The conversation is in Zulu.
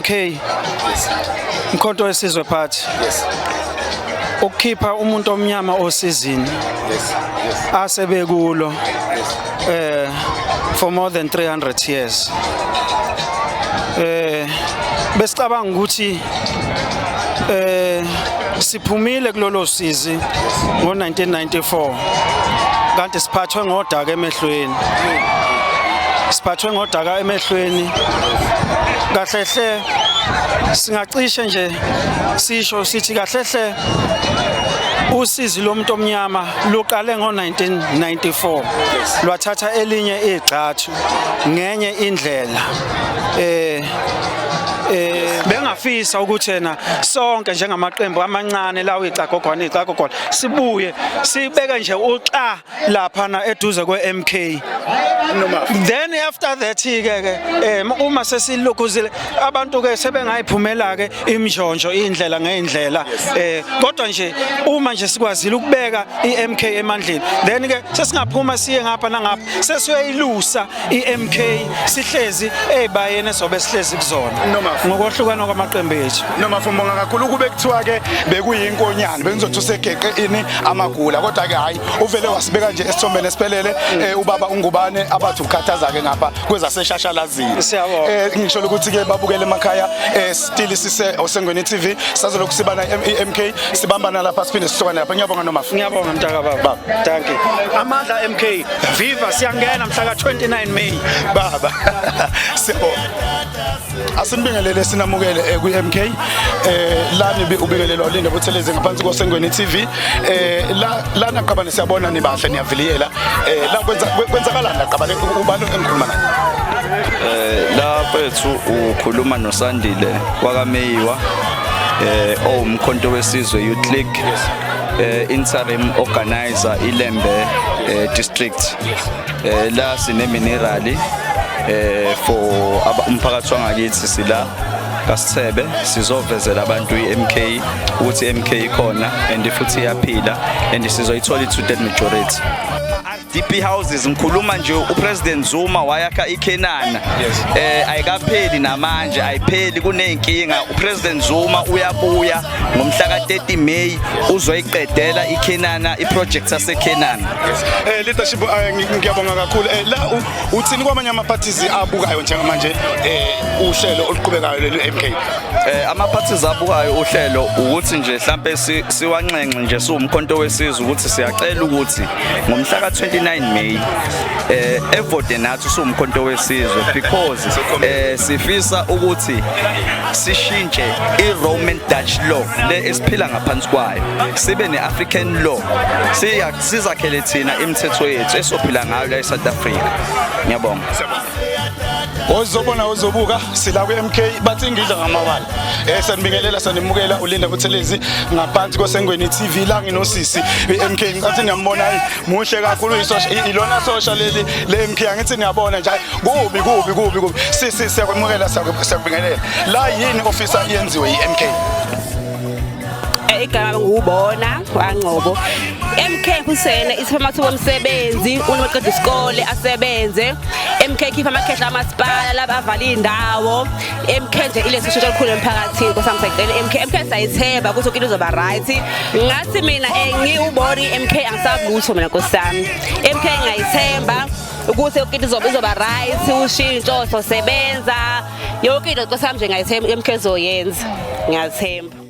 MK, Mkhonto weSizwe Party, ukukhipha umuntu omnyama osizini asebekulo for more than 300 years. Besicabanga ukuthi siphumile kulolo sizi ngo-1994, kanti siphathwe ngodaka emehlweni, siphathwe ngodaka emehlweni. Kahle hle, singacishe nje sisho sithi kahle hle usizi lomuntu omnyama luqale ngo-1994, lwathatha elinye igxathu ngenye indlela. Bengafisa ukuthi yena sonke njengamaqembu amancane lawo, icagogwana icagogwana, sibuye sibeke nje uxa lapha eduze kwe-MK. Then after that ke uma sesilokhuzile, abantu ke sebengayiphumela ke imnjonjo, indlela ngeindlela, kodwa nje uma nje sikwazile ukubeka iMK emandleni, then ke sesingaphuma siye ngapha nangapha, sesiyoyilusa iMK sihlezi ezibayeni esobe sihlezi kuzona ngokohlukana kwamaqembu ethu. Noma fumbonga kakhulu. Kube kuthiwa ke bekuyinkonyane, bengizothi usegeqe ini amagula, kodwa ke hayi, uvele wasibeka nje esithombeni esiphelele. Ubaba uNgubane abathi ukhathaza ke ngapha kwezaseshashalazini. Siyabonga. Ngisho ukuthi ke babukele emakhaya, still sise Osengweni TV, sazolokhu sibana MK, sibambana lapha, siphinde sihlukane lapha. Ngiyabonga noma. Ngiyabonga, mntaka baba, thank you. Amandla MK, viva! Siyangena mhla ka 29 May. Baba, siyabonga. Asinibingelele, sinamukele kwi-MK. Lani ubingelelwa uLinda Buthelezi ngaphansi koSengweni TV. La lana qabane, siyabona nibahle, niyaviliyela. La kwenzakalani la qabane? Ubani engikhuluma naye? La mfethu, ukhuluma noSandile wakaMeyiwa, owumkhonto weSizwe Youth League, interim organizer iLembe district. La sine mini rally for umphakathi wangakithi. Sila kaSithebe, sizovezela abantu iMK ukuthi iMK ikhona and futhi iyaphila and sizoyithola i-two-third majority. DP houses, ngikhuluma nje uPresident Zuma wayakha iKenana, ayikapheli namanje, ayipheli, kuneyinkinga. UPresident Zuma uyabuya ngomhla ka30 May, uzoyiqedela iKenana, iproject yaseKenana. Leadership, ngiyabonga kakhulu. La uthini kwamanye ama parties abukayo njengamanje uhlelo oluqhubekayo leli MK? Ama parties abukayo uhlelo, ukuthi nje mhlambe siwanxenxe nje siwumkhonto wesizwe ukuthi siyacela ukuthi ngomhla ka29 May evote nathi siwumkhonto wesizwe, because sifisa ukuthi sishintshe iRoman Dutch law le esiphila ngaphansi kwayo, sibe neAfrican law, siya sizakhele thina imithetho yethu esophila ngayo la eSouth Africa. Ngiyabonga. Ozobona, ozobuka, sila kwi-MK, bathi ngidla ngamawala. Sanibingelela, sanimukela, uLinda Buthelezi ngaphansi koSengweni TV. La nginosisi i-MK, ngicathi niyambona, hayi, muhle kakhulu, isosha, ilona sosha leli le MK. Angithi niyabona nje, hayi, kubi kubi kubi kubi. Sisi, siyakwemukela, siyakubingelela. La yini ofisa yenziwe i-MK? Igama ngubona wangcobo. MK Hussein isipha amathuba omsebenzi, uma eqeda isikole asebenze. MK khipha amakhehla amasipala laba avala indawo. MK nje ilethe ushintsho olukhulu emphakathini. Nkosi sayicela MK, MK sayithemba ukuthi yonke into izoba right. Ngathi mina ngiwubona i-MK, angisabi lutho mina, nkosi yami. MK ngiyayithemba ukuthi yonke into izoba right, ushintsho sosebenza. Yonke into, nkosi yami, nje ngiyayithemba MK izoyenza. Ngiyathemba.